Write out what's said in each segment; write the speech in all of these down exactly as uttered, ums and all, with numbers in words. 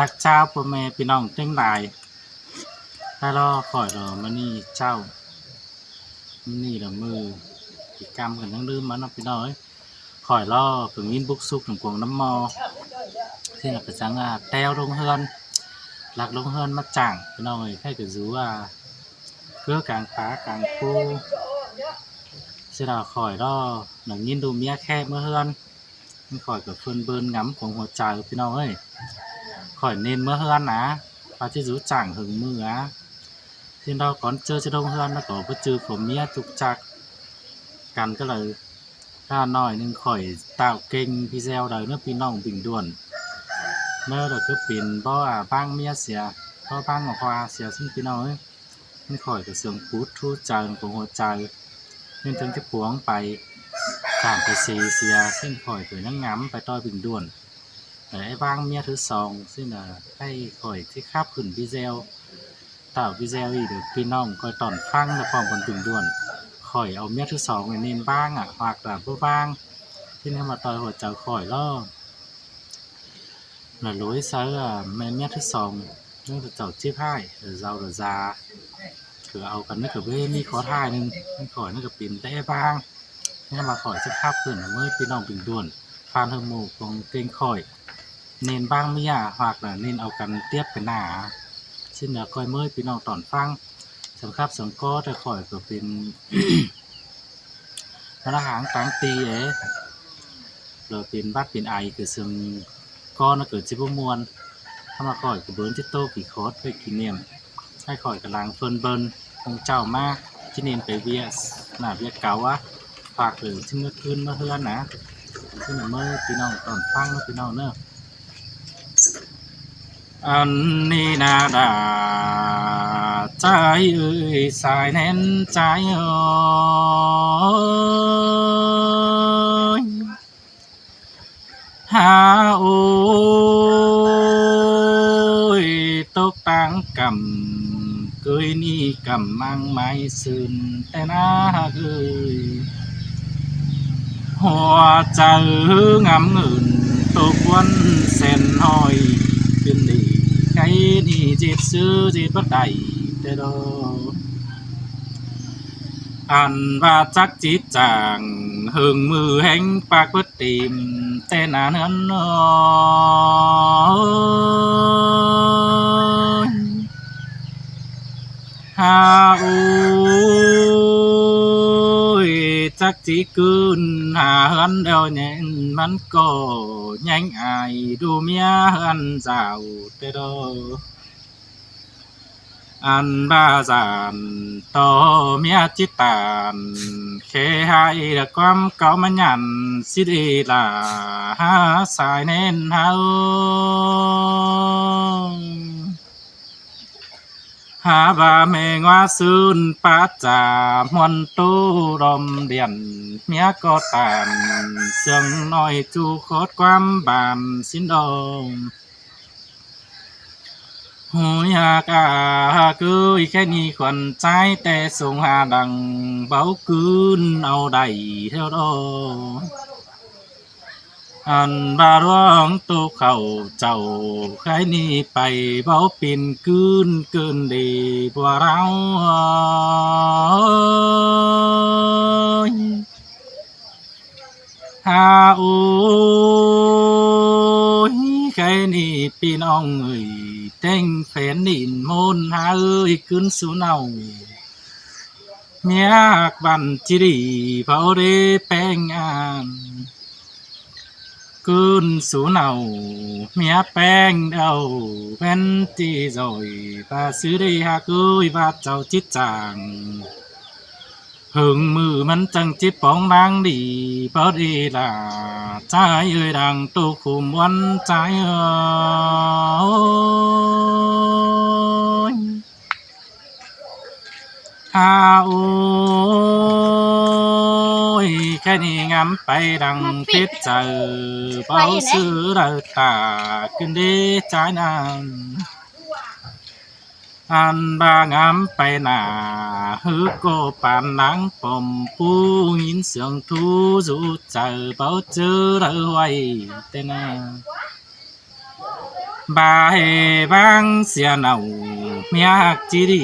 Ác chao pua me ꞌpi ꞌnọng ꞌtếng lai. Há lo khỏi lo ꞌmá ꞌnị chao, ꞌmá ꞌnị lo ꞌmự, kỉ ꞌcắm căn ꞌnhắng ꞌlứm ꞌmá ꞌnớ ꞌpi ꞌnọng ới. Khỏi lo ꞌcọ ꞌnghín búc súc cuông ꞌnắm ꞌmo. ꞌSịn ꞌnớ ꞌcọ chắng ꞌteo ꞌlống ꞌhướn, ꞌlặc ꞌlống ꞌhướn ꞌmá chảng ꞌpi ꞌnọng ới, khay ꞌcọ dú ꞌcứ cang pá cang pú. ꞌSịn ꞌnớ khỏi lo ꞌnhắng ꞌnghín ꞌlụk ꞌmía khék ꞌmá ꞌhướn. ꞌMắn khỏi ꞌcọ ꞌphớn bươn ngắm cuông hua chaư ꞌpi ꞌnọng ới. Khỏi nên ꞌmá ꞌhướn ꞌnớ, ꞌva ꞌchí dú chảng hưng ꞌmự ꞌnớ. ꞌSịn ꞌnớ cón ꞌchớ ꞌchớ ꞌlống ꞌhướn ꞌnớ ꞌcọ báu ꞌchư phua ꞌmía ꞌchục chặc căn cá đaư. ꞌCọ ꞌnọi ꞌnưng khỏi tảo kênh video đaư ꞌnớ ꞌpi ꞌnọng bình luận. ꞌNớ đaư ꞌcứ pên báu ꞌváng ꞌmía sia, báu ꞌváng hua sia ꞌsịn ꞌpi ꞌnọng ới. ꞌMắn khỏi ꞌcọ sương pút ꞌhụ chaư cuông hua chaư. ꞌMắn ꞌtếng ꞌchí phuống pay, chản pay sí sia ꞌsịn khỏi ꞌcọ ꞌnhắng ngắm pay ꞌtoi bình luận. Đảy ꞌváng ꞌmía thứ song ꞌsịn ꞌnớ, khay khỏi ꞌchí khắp khửn video. Tảo video ꞌnị đảy ꞌpi ꞌnọng ꞌcoi tỏn ꞌphắng ꞌnớ ꞌpọm bón bình luận. Khỏi au ꞌmía thứ song ꞌnị nên ꞌváng ꞌnớ, hoặc là báu ꞌváng. ꞌSịn ꞌnớ ꞌmá ꞌtoi hua chaư khỏi lo. ꞌNớ lối sáư ꞌme ꞌmía thứ song, ꞌnưng chảu chíp ꞌhại, đảy dau đảy da. ꞌCọ au căn ꞌnớ ꞌcọ báu ꞌmí khó ꞌhại ꞌnưng, ꞌmắn khỏi ꞌnớ ꞌcọ pên té ꞌváng. ꞌNớ ꞌmá khỏi ꞌchí khắp khửn ꞌmới ꞌpi ꞌnọng bình luận, phản hồi ꞌmự cuông kênh khỏi. Nên ꞌváng ꞌmía, hoặc là nên au căn tiếp pay nả. ꞌSịn ꞌnớ ꞌcoi ꞌmới ꞌpi ꞌnọng tỏn ꞌphắng. Sương khắp sương ꞌcó té khỏi ꞌcọ pên ꞌmá ꞌlạ háng táng ti ới. Lỏ pên bắt pên ai ꞌcọ sương ꞌcó ꞌnớ ꞌcọ ꞌchí báu ꞌmuôn. ꞌNhá ꞌmá khỏi ꞌcọ bớn ꞌchí ꞌtố kỉ khót pay kỉ niệm. ꞌKhạy khỏi ꞌcọ lăng ꞌphớn bươn ꞌcốn chảu ꞌmá, ꞌchí nên pay ꞌviạk, nả ꞌviạk cáu ꞌnớ. Hoặc là ꞌchí ꞌmá ꞌcứn ꞌmá ꞌhướn ꞌnớ. ꞌChí ꞌnớ ꞌmới ꞌpi ꞌnọng tỏn ꞌphắng ꞌnớ ꞌpi ꞌnọng ꞌnớ. Ăn ꞌnị ꞌnớ đa, ꞌchái ơi, sai ꞌnén ꞌchái ơi. Ha ôi, tốc táng căm, ꞌcới ꞌnị căm mang mái sưn té ꞌnớ ꞌhặc ơi. Hua chaư ngắm ngửn, tốc ꞌquắn sen ꞌhọi, ꞌpiến đi khay ꞌnị ꞌdệt ꞌsứ ꞌdệt báu đảy té đó. Ăn ꞌva chắc chít chảng, hưng ꞌmự héng ꞌpặc bớt tìm té ꞌnớ ꞌnớ ơi. Ha ôi, chắc ꞌchí ꞌcứn ha ꞌhướn đeo nhén, ꞌmắn ꞌcọ ꞌnhắng ai đu ꞌmía ꞌhướn dảo té đó. Ăn ꞌva dản ꞌto ꞌmía ꞌchí tản, khé ꞌhại đa ꞌquám cáu ꞌmá nhẳn, ꞌsịt ê lả ha sai ꞌnén ha ơi. Ha ꞌva ꞌme ꞌngoá sưn pá chả ꞌmuôn ꞌtố đom điển, ꞌmía ꞌcọ tản sương ꞌnọi ꞌchu khót ꞌquám bản ꞌsịn đom. Hối ꞌhặc ꞌhặc ơi, khay ꞌnị khuôn ꞌchái té sung ha đăng, báu ꞌcứn au đảy theo đó. Ăn ꞌva ꞌluống tô khảu chảu, khay ꞌnị pay báu pên ꞌcứn ꞌcứn đi bua ráo ơi. Ha ôi, khay ꞌnị ꞌpi ꞌnọng ơi, ꞌtếng phén đin ꞌmôn ha ơi, ꞌcứn sú nảu ꞌmía ꞌhặc băn ꞌchí đi báu đé ꞌpéng ăn. ꞌCứn sú nảu ꞌmía ꞌpéng đaư ꞌvén ꞌchí ꞌdội, ꞌva ꞌsứ đi ꞌhặc ơi, ꞌva chảu chít chảng. Hưng ꞌmự ꞌmắn chắng chít póng đang đi, báu đi lả ꞌchái ơi, đang tô khum ꞌmuôn ꞌchái ơi. Ha ôi, khay ꞌnị ngắm pay đăng phết chaư, báu ꞌsứ đaư tả ꞌcứn đế ꞌchái ꞌnặn. Ăn ꞌva ngắm pay nả, hứ ꞌcọ pán láng pom pú, ꞌnghín sương thú dú chaư, báu ꞌchớ đaư ꞌhuay té ꞌnớ. ꞌVa ꞌhế ꞌváng sia nảu, ꞌmía ꞌhặc ꞌchí đi,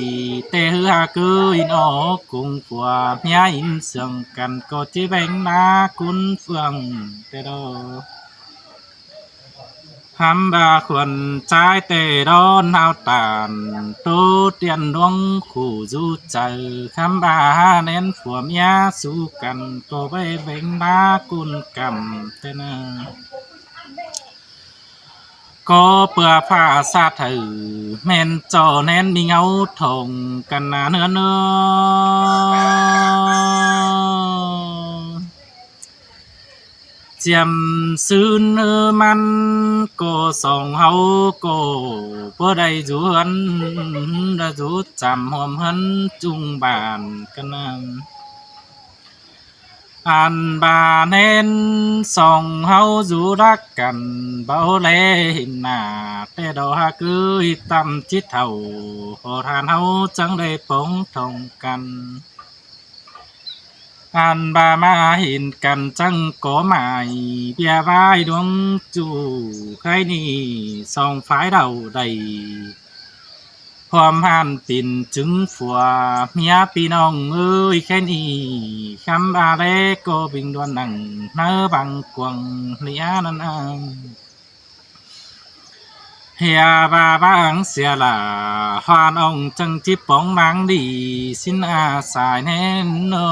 té ꞌhứ ꞌhặc ꞌcứ ꞌnị ꞌnọ, cuông phua ꞌmía ín sương căn ꞌcọ ꞌchí béng ꞌná cún phượng té đó. Hăm ꞌva khuôn ꞌchái té đón ꞌhao tản, ꞌtố tiên ꞌluống khủ dú chaư, hăm ꞌva hák ꞌnén phua ꞌmía sú căn ꞌcọ ꞌvạy béng ꞌná cún căm té ꞌnớ. ꞌCọ ꞌpưa ꞌphạ ꞌsát hảư ꞌmen ꞌchọ ꞌnén ꞌmí ꞌháu thong căn ꞌnớ ꞌnớ. ꞌChiêm ꞌsướng ꞌmắn ꞌcọ song ꞌháu ꞌcọ báu đảy dú ꞌhướn, đảy dú chăm ꞌhuôm ꞌhướn ꞌchung bản căn ꞌnớ. Ăn ꞌva ꞌnén song ꞌháu dú đắc căn báu ꞌlé hên nả, té đó ꞌhặc ꞌcứ ꞌhị ꞌtăm ꞌchí thảu, ꞌhọt hăn ꞌháu chắng đảy póng thong căn. Ăn ꞌva ꞌmá hên căn chắng có mai, ꞌviạk ꞌvái ꞌluống ꞌchu, khay ꞌnị song phái đaư đảy ꞌhuôm hăn pên chứng phua ꞌmía ꞌpi ꞌnọng ơi. Khay ꞌnị hăm ꞌva ꞌlé ꞌcọ bình luận nẳng ꞌnớ bang cuông ꞌnị ꞌnặn ꞌnớ. ꞌHia ꞌva ꞌváng sia lả, ꞌhuan ꞌnọng chắng ꞌchí póng ꞌmáng đi ꞌsịn ꞌa sai ꞌnén ꞌnớ.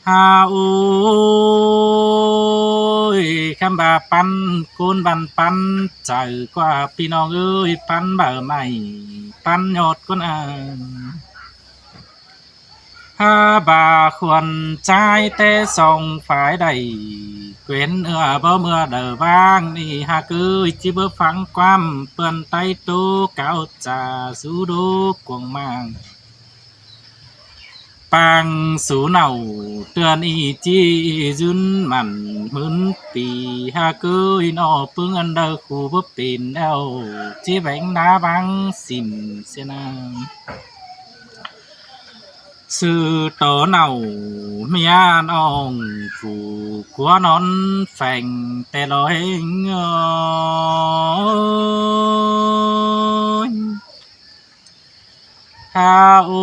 Ha ôi, khắm ꞌva ꞌpắn ꞌcốn ꞌvăn ꞌpắn chaư ꞌquá ꞌpi ꞌnọng ơi, ꞌpắn baư ꞌmạy, ꞌpắn ꞌnhọt ꞌcốn ăn. Ha ꞌva khuôn ꞌchái té song phái đảy quyến ưa báu ꞌmưa đaư ꞌváng ꞌnị ꞌhặc ơi, ꞌchí báu phắng ꞌquám ꞌpươn ꞌTáy tố cáo cha dú đố cuông ꞌmáng. Pang sú nảu ꞌtưa ꞌnị ꞌchí dưn mẳn ꞌmứn pi ꞌhặc ơi, ꞌnọ ꞌpứng ăn đaư khu báu pên eo ꞌchí béng ná ꞌváng sỉm sia ꞌnớ. Sư tó nảu ꞌmía ꞌnọng phủ cúa nón pheng té lo ꞌhéng ơi. Ha ôi,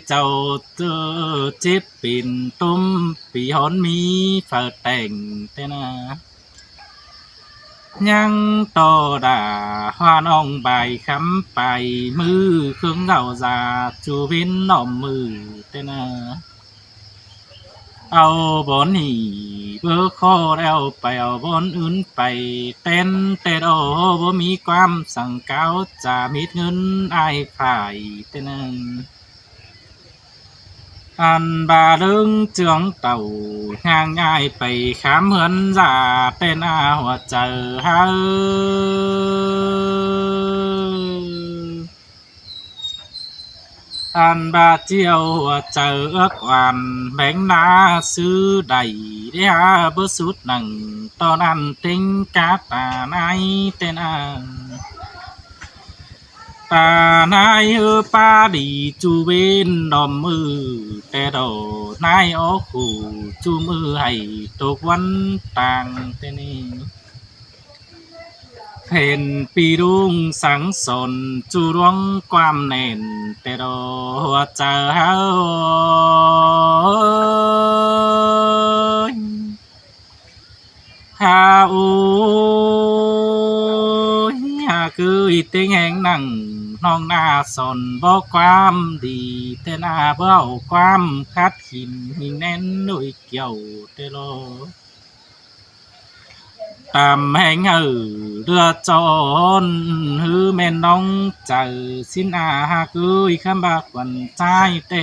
chảu ꞌchớ chếp pên tốm pi hón ꞌmí phaư tẻng té ꞌnớ. ꞌNhắng ꞌto đả ꞌhuan ong bai khắm pai ꞌmự khướng gạo da ꞌchu ꞌvến ꞌnọm ꞌmự té ꞌnớ. Au bón ꞌnị báu khó eo pay au bón ứn pay, tén ꞌtẹt au báu ꞌmí ꞌquám săng cáo cha mết ꞌngớn ai phải té ꞌnớ. Ăn ꞌva ꞌlớng ꞌchương tảu ꞌnhang ai pay khám ꞌhướn da, tén ꞌa hua chaư ꞌháu. Ăn ꞌva ꞌchí au hua chaư ước oan béng ná ꞌsứ đảy, đé ha báu sút nẳng ꞌto ꞌnặn ꞌtếng cá ta ꞌnái tén ꞌa. Ta ꞌnái ꞌhứ ꞌpá đi ꞌchu ꞌvến ꞌnọm ꞌmự, té đỏ ꞌnái ók khủ ꞌchu ꞌmự hảy tốc ꞌvắn tang té ꞌnị. Phên ꞌpi ꞌlung sáng son ꞌchu ꞌluống ꞌquám nẻn, té đỏ hua chaư ꞌháu. Ha ôi, ha ꞌcứ ꞌtếng ꞌhéng nẳng ꞌnọng ꞌná son bók ꞌquám đi, té ꞌnớ báu ꞌquám khắt khỉn ꞌnhính ꞌnén ꞌlội kiẻo té lo. Tam ꞌhéng hảư ꞌlứa ꞌchọn ꞌhứ ꞌmen ꞌnọng chaư ꞌsịn ꞌa ha ꞌcứ khắm ꞌva khuôn ꞌchái té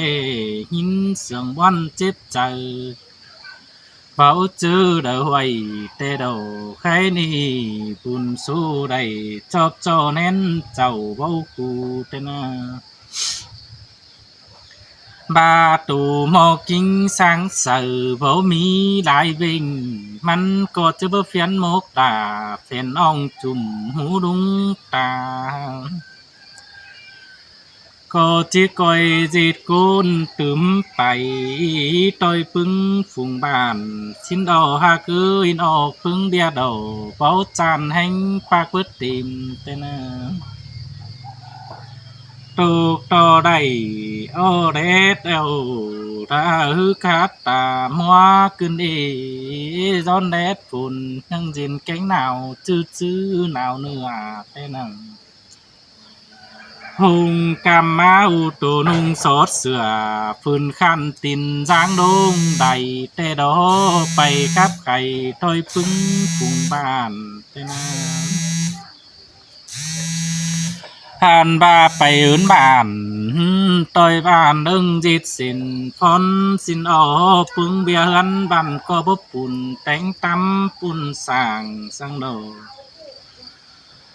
ꞌhính sương ꞌmuôn chếp chaư. Báu ꞌchư đaư ꞌhuai té đỏ khay ꞌnị bun sú đảy chóp ꞌchọ ꞌnén chảu báu cu té ꞌnớ. ꞌVa tu ꞌmo ꞌkính sáng saư báu ꞌmí lai ꞌvến, ꞌmắn ꞌcọ ꞌchớ báu phiến mốc đả phiến ong chum hú ꞌlung ta. ꞌCọ ꞌchí ꞌcoi ꞌdệt ꞌcốn tứm pay ꞌtoi ꞌpứng phung bản, ꞌsịn ꞌlẹo ꞌhặc ꞌới ꞌnọ ꞌpứng ꞌviạk đảy báu ꞌchăn ꞌhéng ꞌpặc bớt têm ꞌtẹ ꞌnớ. Tốc ꞌtọ đảy ók đét eo, ta ꞌhứ khát ta ꞌmứa ꞌcứn ê, ꞌdọn đét phôn ꞌnhắng ꞌdệt kéng nảo ꞌchư ꞌchư nảo ꞌnưa ꞌtẹ ꞌnớ. Hung căm ꞌmá ú tô ꞌnung sót sửa, phưn khăn tin dáng đông đảy ꞌtẹ đó, pay khắp khay ꞌtoi ꞌpứng phung bản ꞌtẹ ꞌnớ. Hăn ꞌva pay ứn bản, ꞌtoi bản ꞌlớng ꞌdệt sên phón ꞌsịn ꞌnọ, ꞌpứng ꞌviạk ꞌhướn bản ꞌcọ báu pun téng tắm pun sảng săng đảy.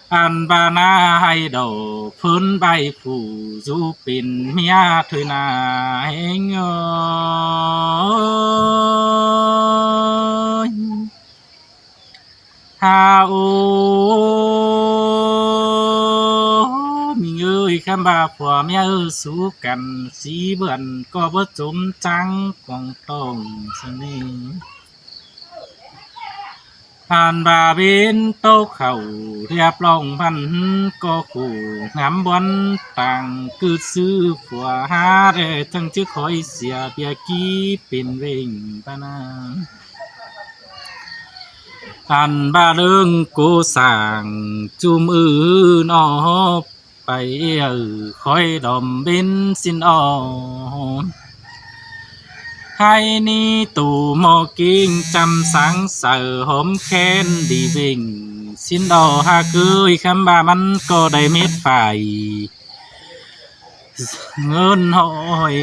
Ăn ꞌva ꞌná ꞌhại đảy ꞌphớn ꞌvạy phủ dú pên ꞌmía thôi ꞌna ꞌhéng ơi. Ha ô, ꞌmí ơi, khắm ꞌva phua ꞌmía ư sú căn sí bươn ꞌcọ báu chốm chắng cuông tông săng ꞌnị. Ăn ꞌva bến tốc khảu ꞌliạp lòng ꞌphắn ꞌcọ khủ ngắm bón tang ꞌcự ꞌsứ phua há đe chắng chứ khói sia ꞌviạk ꞌkí pên ꞌvến ꞌva ꞌna. Ăn ꞌva ꞌlớng cô sảng ꞌchum ư ꞌnọ pay ư khói đom bến ꞌsịn ꞌnọ. Hái ꞌnị tủ ꞌmo king chăm sáng saư hóm khén đi ꞌvến ꞌsịn ꞌnọ. Ha ꞌcới khắm ꞌva ꞌmắn ꞌcọ đảy mết phải ꞌngớn ꞌhọi,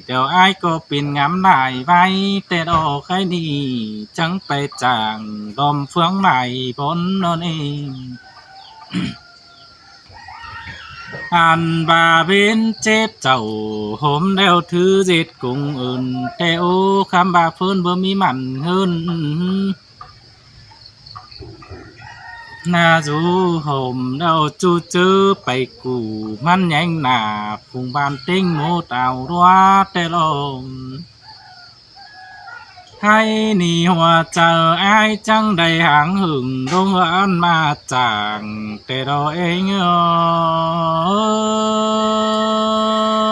tẻo ải ꞌcọ pên ngắm nải ꞌvạy ꞌtẹ ꞌnọ. Hái ꞌnị chắng pay chảng đom phướng nải bón ꞌnọn ê. Ăn ꞌva bến chếp chảu hóm ꞌlẹo thứ ꞌdệt cúng ơn ꞌtẹ ố, khắm ꞌva ꞌphớn báu ꞌmí mẳn ꞌngớn. ꞌNa dú hóm ꞌlẹo ꞌchu ꞌchớ pay củ ꞌmắn nhéng nả phung ꞌvan ꞌtếng mốt au ꞌlúa ꞌtẹ ꞌlọ. Hái ꞌnị hua chaư ải chắng đảy háng hưng ꞌlống ꞌhướn ꞌmá chảng ꞌtẹ ꞌlọ ê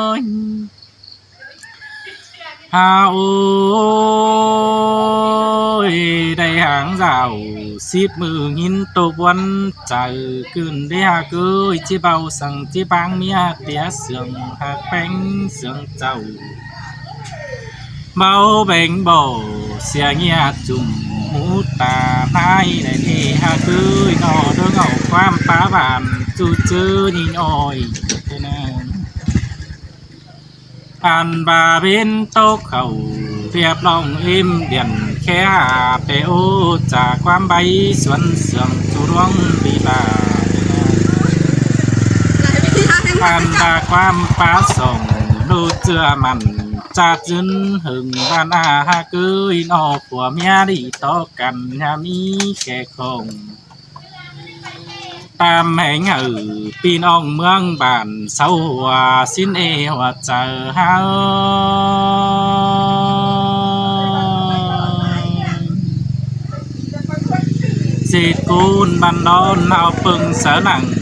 ơi. Ha ôi, đảy háng dảo síp ꞌmự ꞌnghín tô ꞌpuốn chaư ꞌcứn đé ha ꞌcới, ꞌchí báu săng ꞌchí ꞌváng ꞌmía ꞌtía siêng ꞌhặc ꞌpéng siêng chảu. Báu beng bổ sia ꞌnhía chum hú ta ꞌnái đảy ê ha ꞌcới ꞌnọ ꞌlớng au ꞌquám pá bản ꞌchu ꞌchớ ꞌnị ôi. Ăn ꞌva bến tốc khảu ꞌliạp lòng êm điện khé ha ꞌtẹ ố, chả ꞌquám báy suốn siêng ꞌchu ꞌluống đi ba. Ăn ꞌva ꞌquám pá sỏng ꞌlô ꞌchưa mẳn chát dưn hưng ꞌva ꞌna ha ꞌcới ꞌnọ phua ꞌmía đi tó căn ha ꞌmí kẻ khong. Tam hẻng hảư ꞌpi ꞌnọng ꞌmướng bản sáu hua ꞌsịn ê hua chaư ha ơi. ꞌDệt ꞌcốn bản đón ꞌnáo ꞌpơng sáư nẳng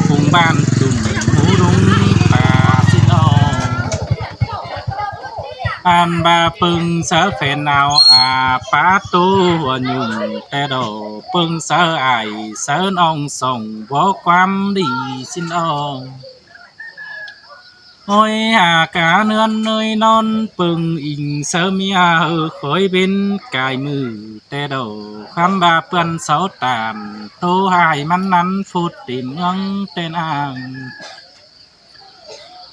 phung bản chum hú ꞌlúng ta ꞌsịn ꞌnọ. Ăn ꞌva ꞌpơng sáư phen ꞌnáo a pá tô hua nhung ꞌtẹ ꞌlọ, ꞌpơng sáư ải sáư ꞌnọng sỏng bók ꞌquám đi ꞌsịn ꞌnọ. Ôi ha cá ꞌnươn ꞌnới ꞌnón ꞌpơng ính sáư ꞌmía hơ khói bến cai ꞌmự ꞌtẹ ꞌlọ, khắm ꞌva ꞌpươn sáu tản tô hai ꞌmắn ꞌnắn phút tìm ꞌmướng ꞌtẹ ꞌnáng.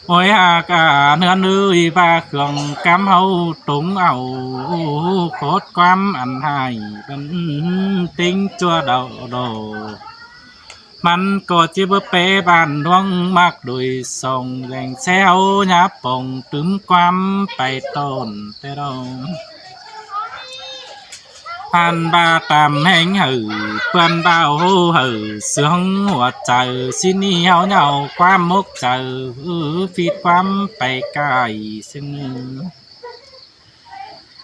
Ôi ha cá ꞌnươn ơi, ꞌva khương cắm ꞌháu tống au khót ꞌquám ăn ꞌhại bắn ꞌtếng ꞌchua đỏ đỏ. ꞌMắn ꞌcọ ꞌchí báu pé bản ꞌluống ꞌmặc đuổi sỏng dẻng ꞌsé ꞌháu nhá pong tứm ꞌquám pay tỏn ꞌtẹ ꞌlọ. Ăn ꞌva tam ꞌhéng hảư, ꞌpưa ꞌva hô hảư, sướng hua chaư, ꞌsịn ꞌnị ꞌháu ꞌnhạu ꞌquám mốc chaư, ư, phít ꞌquám pay cai ꞌsướng ꞌnị.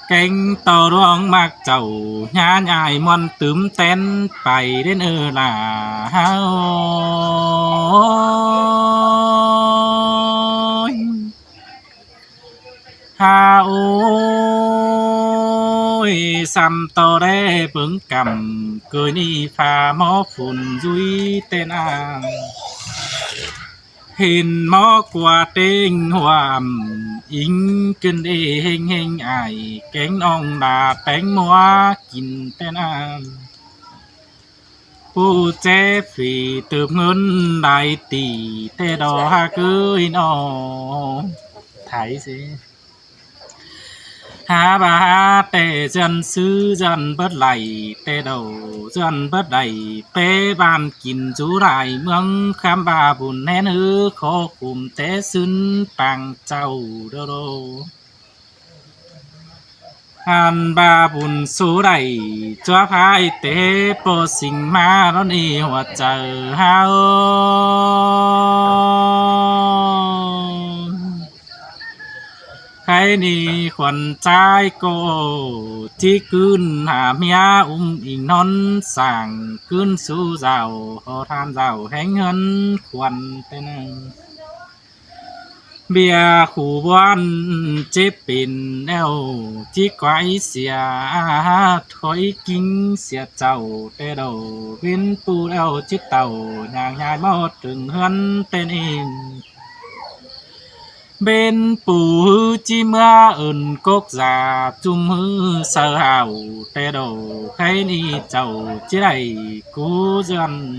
Kéng ꞌto ꞌluống ꞌmặc chảu, ꞌnhá ꞌnhại ꞌmuôn tứm tén pay ꞌlến ơ lả ꞌháu. Ha ôi, săm ꞌto đé bớng căm, ꞌcới ꞌnị pha ꞌmó phun dúi ꞌtến ꞌnăng. Hên ꞌmó ꞌqua ꞌtếng hua ꞌmắn, ính ꞌcứn đê ꞌhéng ꞌhéng ải, kéng ꞌnọng đa téng ꞌmúa kin ꞌtến ꞌnăng. ꞌPu ché phi tớp ꞌngớn lai tỉ, ꞌtẹ đỏ ha ꞌcới ꞌnọ. Thái dế. Hák ꞌva hák ꞌtẹ ꞌdọn ꞌsứ ꞌdọn bớt đảy, ꞌtẹ đỏ ꞌdọn bớt đảy, pé ꞌván kin dú lai ꞌmướng khắm ꞌva bun ꞌhén ꞌhứ khó khum té ꞌsứn pang chảu đô đô. Ăn ꞌva bun số đảy, ꞌchua phái té ꞌpo sing ꞌmá ꞌlón ê hua chaư ꞌháu. Kháy ꞌnị khuôn ꞌchái ꞌcọ ꞌchí ꞌcứn hả ꞌmía ꞌúm ing ꞌnón sảng ꞌcứn sú dảo, hó than dảo ꞌhéng ꞌhướn khuôn ꞌtến ꞌnăng. ꞌViạk khu ꞌvón chếp pên ꞌlẹo, ꞌchí quái sia, khói king sia chảu, ꞌtẹ đỏ ꞌviến ꞌpu ꞌlẹo ꞌchí tảu, ꞌnhang ꞌnhại ꞌmó tưng ꞌhướn ꞌtến ên. ꞌViến ꞌpu ꞌhứ ꞌchí ꞌmứa ơn cốc da, ꞌchum ꞌhứ saư hảu, ꞌtẹ đỏ kháy ꞌnị chảu ꞌchí đảy cú ꞌdọn.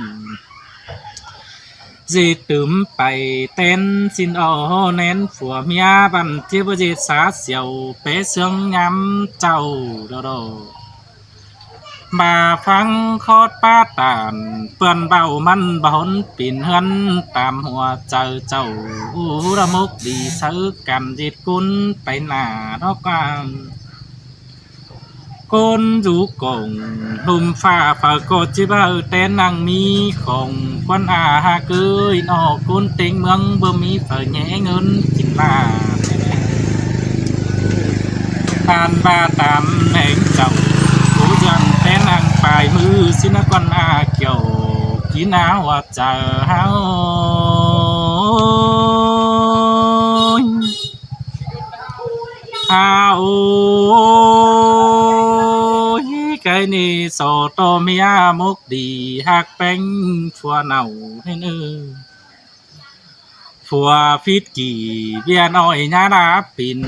ꞌDệt tứm pay ꞌtến ꞌsịn ꞌnọ, ꞌnén phua ꞌmía ꞌvặn ꞌchí báu ꞌdệt sá siêu, pé ꞌsướng ngắm chảu đô đô. ꞌVa ꞌphắng khót pá tản, ꞌpưa ꞌvạu ꞌmắn bón pên ꞌhướn tam hua chaư chảu, ú đa mốc đi sáư căn ꞌdệt ꞌcốn pay nả ꞌnọ ꞌquám. ꞌCốn dú cổng ꞌlum pha phaư ꞌcọ ꞌchí báu ꞌtến ꞌnăng ꞌmí khong ꞌquán a ha ꞌcới ꞌnọ, ꞌcốn ꞌtếng ꞌmướng báu ꞌmí phaư ꞌnhé ꞌngớn kin lả. Ăn ꞌva tam ꞌhéng chảu, ú ꞌdọn ꞌtến ꞌnăng pay ꞌmứ ꞌsịn ꞌnớ ꞌquán a kiẻo kin a hua chaư ꞌháu. Ha ôi, kháy ꞌnị so ꞌto ꞌmía mốc đi ꞌhặc ꞌpéng phua nảu ꞌhến ơ. Phua phít kỉ ꞌviạk ꞌnọi ꞌnhá đá pên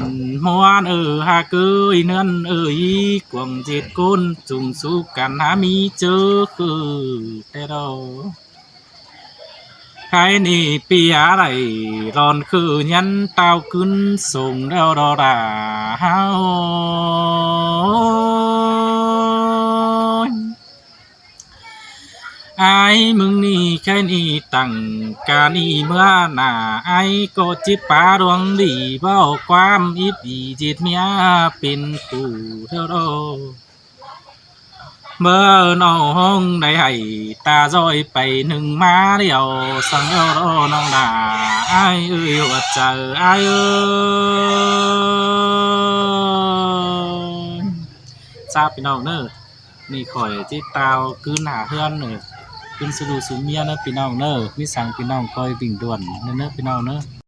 ꞌmuôn ơ ha ꞌcới ꞌnươn ơ, í cuông ꞌdệt ꞌcốn ꞌchum sú căn hák ꞌmí ꞌchớ khử ꞌtẹ đô. Kháy ꞌnị ꞌpi a đảy lon khử nhắn tao ꞌcứn sông đeo đo đả ꞌháu. Ải ꞌmướng ꞌnị kháy ꞌnị tẳng ca ꞌnị ꞌmứa nả, ải ꞌcọ ꞌchí pá ꞌluống đi báu ꞌquám íp đi ꞌdệt ꞌmía pên phủ đeo đo. ꞌMưa ꞌnọ ꞌhóng đảy hảy ta ꞌdội pay ꞌnưng ꞌmá điêu săng ꞌlẹo ꞌnọng đả. Ải ơi, hua chaư ải ơi. Sa ꞌpi ꞌnọng ꞌnớ, ꞌnị khỏi ꞌchí tao ꞌcứn hả ꞌhướn ꞌnớ, ꞌcứn sú đu sú ꞌmía ꞌnớ ꞌpi ꞌnọng ꞌnớ. ꞌMí săng ꞌpi ꞌnọng ꞌcoi bình luận ꞌnớ ꞌnớ ꞌpi ꞌnọng ꞌnớ.